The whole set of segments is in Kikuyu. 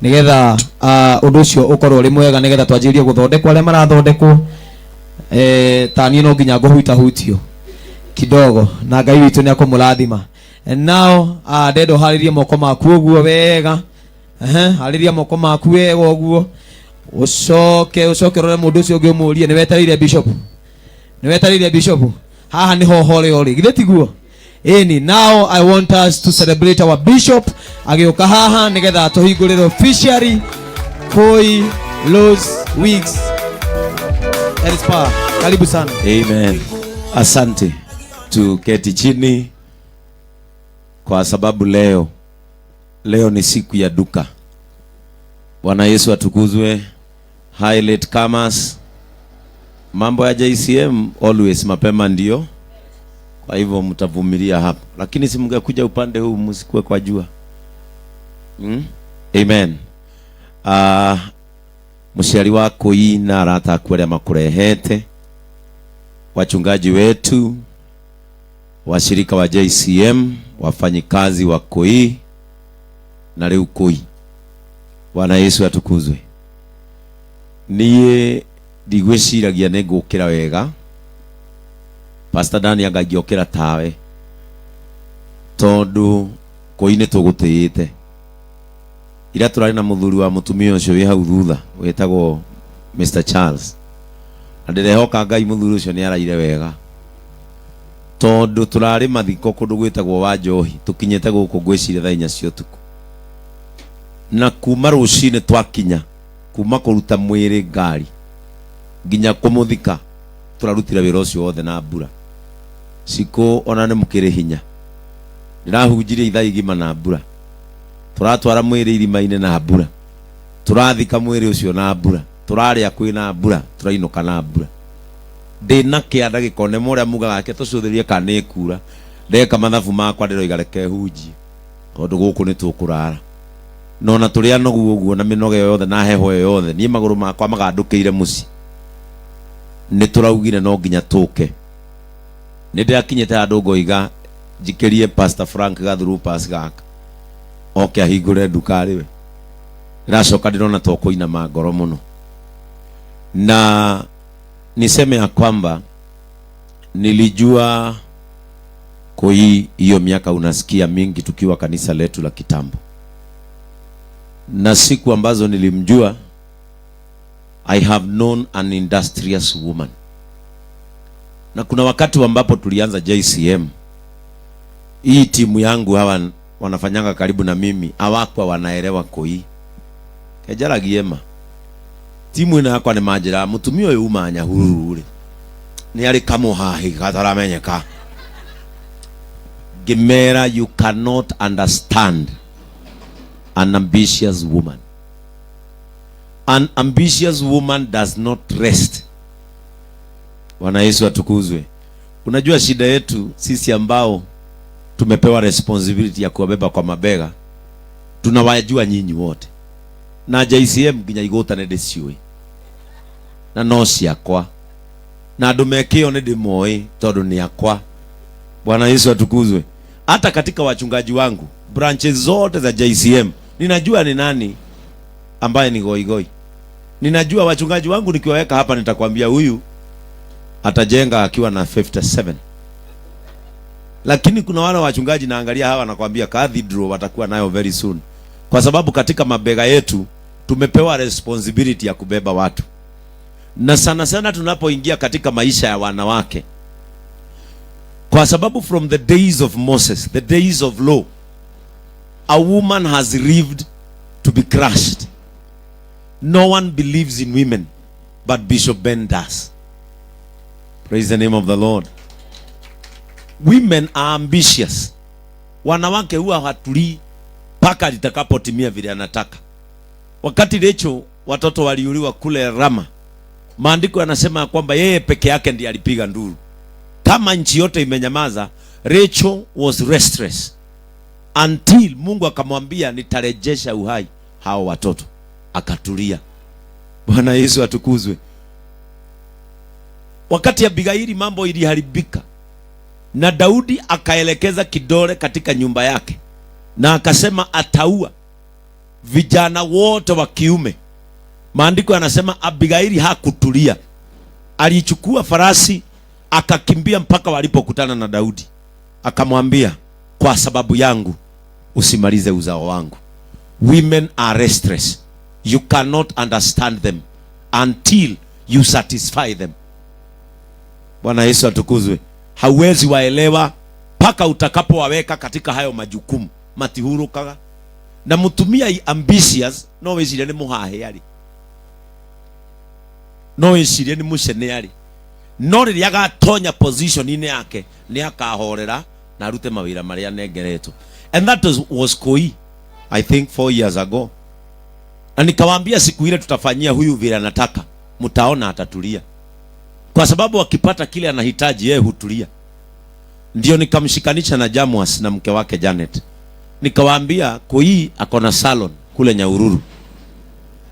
Nigetha ũndũ ũcio ũkorwo ũrĩ mwega, nigetha twanjĩrĩrie gũthondekwo arĩa marathondekwo. Ta niĩ no nginya ngũhutahutio kidogo, na Ngai witũ nĩ akũmũrathima. And now ndenda ũharĩrie moko maku ũguo wega. Ehe, harĩria moko maku wega ũguo, ũcoke ũrore mũndũ ũcio ũngĩ, ũmũrie nĩ wetereire bishop, nĩ wetereire bishop. Haha nĩho hore ũrĩ, githĩ tiguo? Ĩni, now I want us to celebrate our bishop agĩũka haha nĩgetha atũhingũrĩre officially Koi Rose Wigs and Spa. Karibu sana. Amen. Asante. Tuketi chini kwa sababu leo ni siku ya duka. Bwana Yesu atukuzwe. Hi late comers. Mambo ya JCM always mapema ndio. Kwa hivyo mtavumilia hapo. Lakini si mngekuja upande huu msikue kwa jua. Amen. Mũciari wa Koi na arata aku arĩa makũrehete, wachungaji wetu, washirika wa JCM, wafanyikazi wa Koi na rĩu Koi. Bwana Yesu atukuzwe. Niĩ ndigwĩciragia nĩ ngũkĩra wega. Pastor Dani, anga ingĩokĩra tawe, tondũ Koi nĩ tũgũtĩĩte. Ira tũrarĩ na mũthuri wa mũtumia ũcio wĩ hau thutha wĩtagwo Mr. Charles, na ndĩrehoka Ngai mũthuri ũcio nĩ araire wega, tondũ tũrarĩ mathiko kũndũ gwĩtagwo wa Njohi, tũkinyĩte gũkũ ngwĩciria thaa 4 cia ũtukũ, na kuma rũcinĩ twakinya, kuma kũruta mwĩrĩ ngari nginya kũmũthika, tũrarutire wĩra ũcio wothe na mbura. Cikũ ona nĩ mũkĩrĩ hinya, ndĩrahunjirie ithaa igima na mbura, tũratwara mwĩrĩ irima-inĩ na mbura, tũrathika mwĩrĩ ũcio na mbura, tũrarĩa kwĩna mbura, tũrainũka na mbura. Ndĩna kĩanda gĩkone mũrĩa mugaga ake tũcũthĩrie kana nĩ kura. Ndeka mathabu makwa, ndĩroiga reke hunjie tondũ gũkũ nĩ tũkũrara, na ona tũrĩ anogu ũguo na mĩnoga ĩyo yothe na heho ĩyo yothe, niĩ magũrũ makwa magandũkĩire mũciĩ. Nĩ tũraugire no nginya tũke. Nĩ ndĩrakinyĩte handũ ngoiga njikĩrie Pastor Frank gathurupas gaka oke ahingũre nduka arĩ we. Ndĩracoka ndĩrona to kũinama ngoro mũno, na niseme ya kwamba nilijua Koi hiyo miaka unasikia mingi tukiwa kanisa letu la kitambo, na siku ambazo nilimjua, I have known an industrious woman. Na kuna wakati ambapo tulianza JCM, hii timu yangu hawa wanafanyanga karibu na mimi awakwa wanaelewa Koi kenjaragie ma timu ĩno yakwa nĩ manjĩraga mũtumia ũyũ uma Nyahururu rĩ, nĩ arĩ kamũhahi gataramenyeka. Ngĩmera, "You cannot understand an ambitious woman. An ambitious woman does not rest." Bwana Yesu atukuzwe. Unajua shida yetu sisi ambao tumepewa responsibility ya kuwabeba kwa mabega, tunawajua nyinyi wote na JCM nginya igũta nĩ ndĩciũĩ na no ciakwa, na andũ mekĩo nĩ ndĩmoĩ tondũ nĩ akwa. Bwana Yesu atukuzwe. Hata katika wachungaji wangu, branches zote za JCM, ninajua ni nani ambaye ni goigoi. Ninajua wachungaji wangu, nikiwaweka hapa nitakwambia huyu atajenga akiwa na 57, lakini kuna wale wachungaji naangalia hawa, nakwambia cathedral watakuwa nayo very soon, kwa sababu katika mabega yetu tumepewa responsibility ya kubeba watu, na sana sana tunapoingia katika maisha ya wanawake, kwa sababu from the days of Moses, the days of law, a woman has lived to be crushed. No one believes in women, but Bishop Ben does. Praise the name of the Lord. Women are ambitious. Wanawake huwa hatulii mpaka litakapotimia vile anataka. Wakati Rachel watoto waliuliwa kule Rama, maandiko yanasema ya kwamba yeye peke yake ndiye alipiga nduru. Kama nchi yote imenyamaza, Rachel was restless until Mungu akamwambia, "Nitarejesha uhai hao watoto." Akatulia. Bwana Yesu atukuzwe. Wakati Abigaili mambo iliharibika na Daudi akaelekeza kidole katika nyumba yake na akasema ataua. Vijana wote wa kiume, maandiko yanasema Abigaili hakutulia, alichukua farasi akakimbia mpaka walipokutana na Daudi, akamwambia, kwa sababu yangu usimalize uzao wangu. Women are restless, you cannot understand them until you satisfy them. Bwana Yesu atukuzwe. Hauwezi waelewa mpaka utakapowaweka katika hayo majukumu matihurukaga. Na mutumia ambitious no wicirie ni muhahe ari, no wicirie ni mucene ari, no riria agatonya position-inĩ yake ni akahorera na arute mawira maria anengeretwo. And that was Koi, I think 4 years ago. Na nikawaambia siku ile tutafanyia huyu vile anataka, mtaona atatulia, kwa sababu akipata kile anahitaji yeye hutulia. Ndio nikamshikanisha na Jamwas na mke wake Janet, nikawaambia Koi ako na salon kule Nyahururu,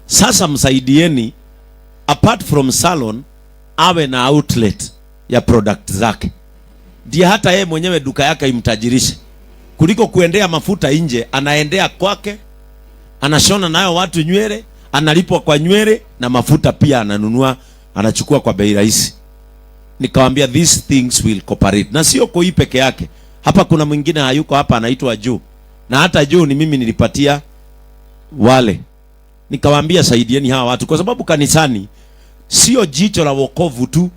sasa msaidieni, apart from salon awe na outlet ya product zake, ndiye hata yeye mwenyewe duka yake imtajirishe, kuliko kuendea mafuta nje. Anaendea kwake, anashona nayo watu nywele, analipwa kwa nywele na mafuta pia ananunua, anachukua kwa bei rahisi. Nikawambia these things will cooperate, na sio Koi peke yake. Hapa kuna mwingine hayuko hapa, anaitwa Joe, na hata Joe ni mimi nilipatia wale. Nikawaambia saidieni hawa watu, kwa sababu kanisani sio jicho la wokovu tu,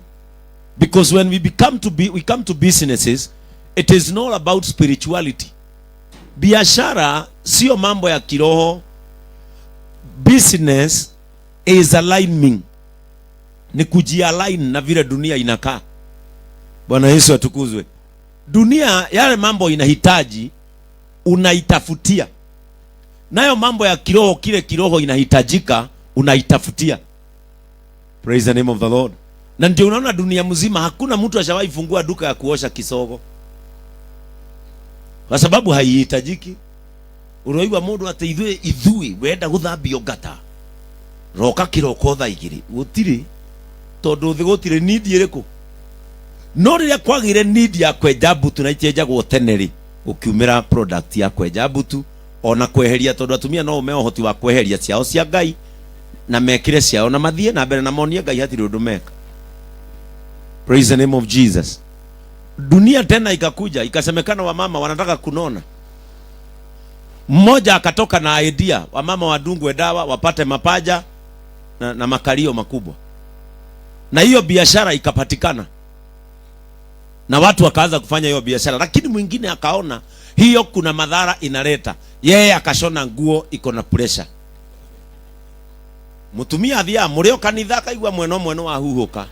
because when we become to be, we come to businesses, it is not about spirituality. Biashara sio mambo ya kiroho. Business is aligning, ni kujialign na vile dunia inakaa. Bwana Yesu atukuzwe. Dunia yale mambo inahitaji unaitafutia, nayo mambo ya kiroho, kile kiroho inahitajika unaitafutia. Praise the name of the Lord. Na ndio unaona dunia mzima hakuna mtu ashawahi fungua duka ya kuosha kisogo, kwa sababu haihitajiki. Uroigwa mundu ati ithuĩ ithuĩ wenda guthambio ngata roka kiroko thaa igĩrĩ, gũtirĩ, tondũ thĩ gũtirĩ need ĩrĩkũ. No rĩrĩa kwagĩire need ya kwenja mbutu na itienjagwo tene rĩ, gũkiumĩra product ya kwenja mbutu ona kweheria, tondũ atumia no me ũhoti wa kweheria ciao cia Ngai na mekire ciao na mathiĩ na mbere na monie Ngai hatirĩ ũndũ meka. Praise the name of Jesus. Dunia tena ikakuja ikasemekana wamama wanataka kunona. Mmoja akatoka na idea wamama wadungwe dawa wapate mapaja na makalio makubwa, na hiyo biashara ikapatikana na watu wakaanza kufanya hiyo biashara. Lakini mwingine akaona hiyo kuna madhara inaleta, yeye akashona nguo iko na pressure. Mutumia athiaga mũrĩo kanitha akaigua mwena ũmwe nĩ wahuhũka,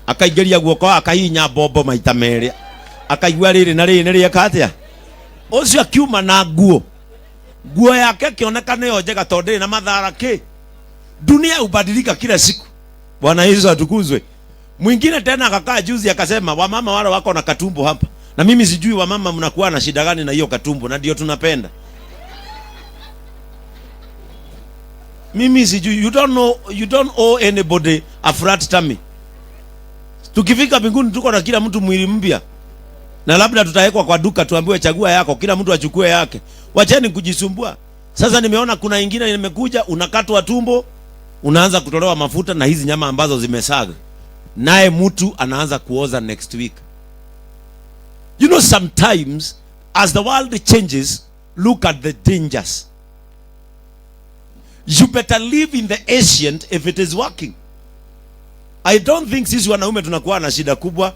akaingĩria guoko akahihinya bombo maita merĩ, akaigua rĩrĩ na rĩrĩ nĩ rĩeka atĩa. Ũcio akiuma na nguo, nguo yake ĩkĩoneka nĩyo njega tondũ ndĩrĩ na madhara kĩ. Dunia hubadilika kila siku. Bwana Yesu atukuzwe. Mwingine tena akakaa juzi akasema wamama wale wako na katumbo hapa, na mimi sijui wamama mnakuwa na shida gani na hiyo katumbo, na ndio tunapenda. Mimi sijui, you don't know, you don't owe anybody a flat tummy. Tukifika mbinguni tuko na kila mtu mwili mpya, na labda tutawekwa kwa duka tuambiwe chagua yako, kila mtu achukue yake. Wacheni kujisumbua. Sasa nimeona kuna ingine imekuja, unakatwa tumbo, unaanza kutolewa mafuta na hizi nyama ambazo zimesaga, naye mtu anaanza kuoza next week. You know, sometimes as the world changes, look at the dangers. You better live in the ancient if it is working. I don't think sisi wanaume tunakuwa na shida kubwa.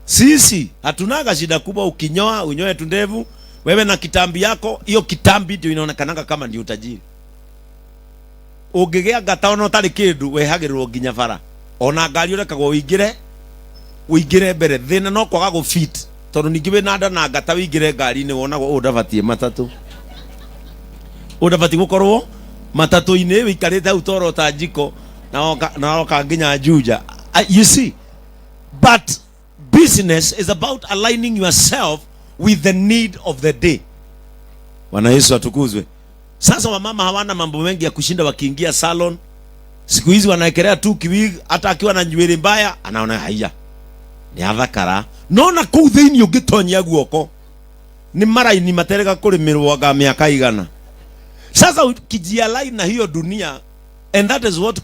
Sisi hatunaga shida kubwa. Ukinyoa unyoe tu ndevu, wewe na kitambi yako, hiyo kitambi ndio inaonekananga kama ndio utajiri. Ũngĩgĩa ngata ona ũtarĩ kĩndũ wehagĩrĩrwo nginya bara, ona ngari ũrekagwo ũingĩre, ũingĩre mbere. Thĩna no kwaga gũ fit, tondũ ningĩ wĩna nda na ngata ũingĩre ngari-inĩ wonagwo ũũ ndabatiĩ matatũ, ũũ ndabatiĩ gũkorwo matatũ-inĩ wĩikarĩte hau toro ta njiko na woka nginya Juja. You see, but business is about aligning yourself with the need of the day. Bwana Yesu atukuzwe. Sasa wamama hawana mambo mengi ya kushinda wakiingia salon. Siku hizi wanaekelea tu kiwig, hata akiwa na nywele mbaya anaona haiya ni athakara. No na kuu thiini ũngĩtonyia guoko nĩ maraini materega kũrĩmĩrwo anga mĩaka igana. Sasa ukijialign na hiyo dunia, and that is what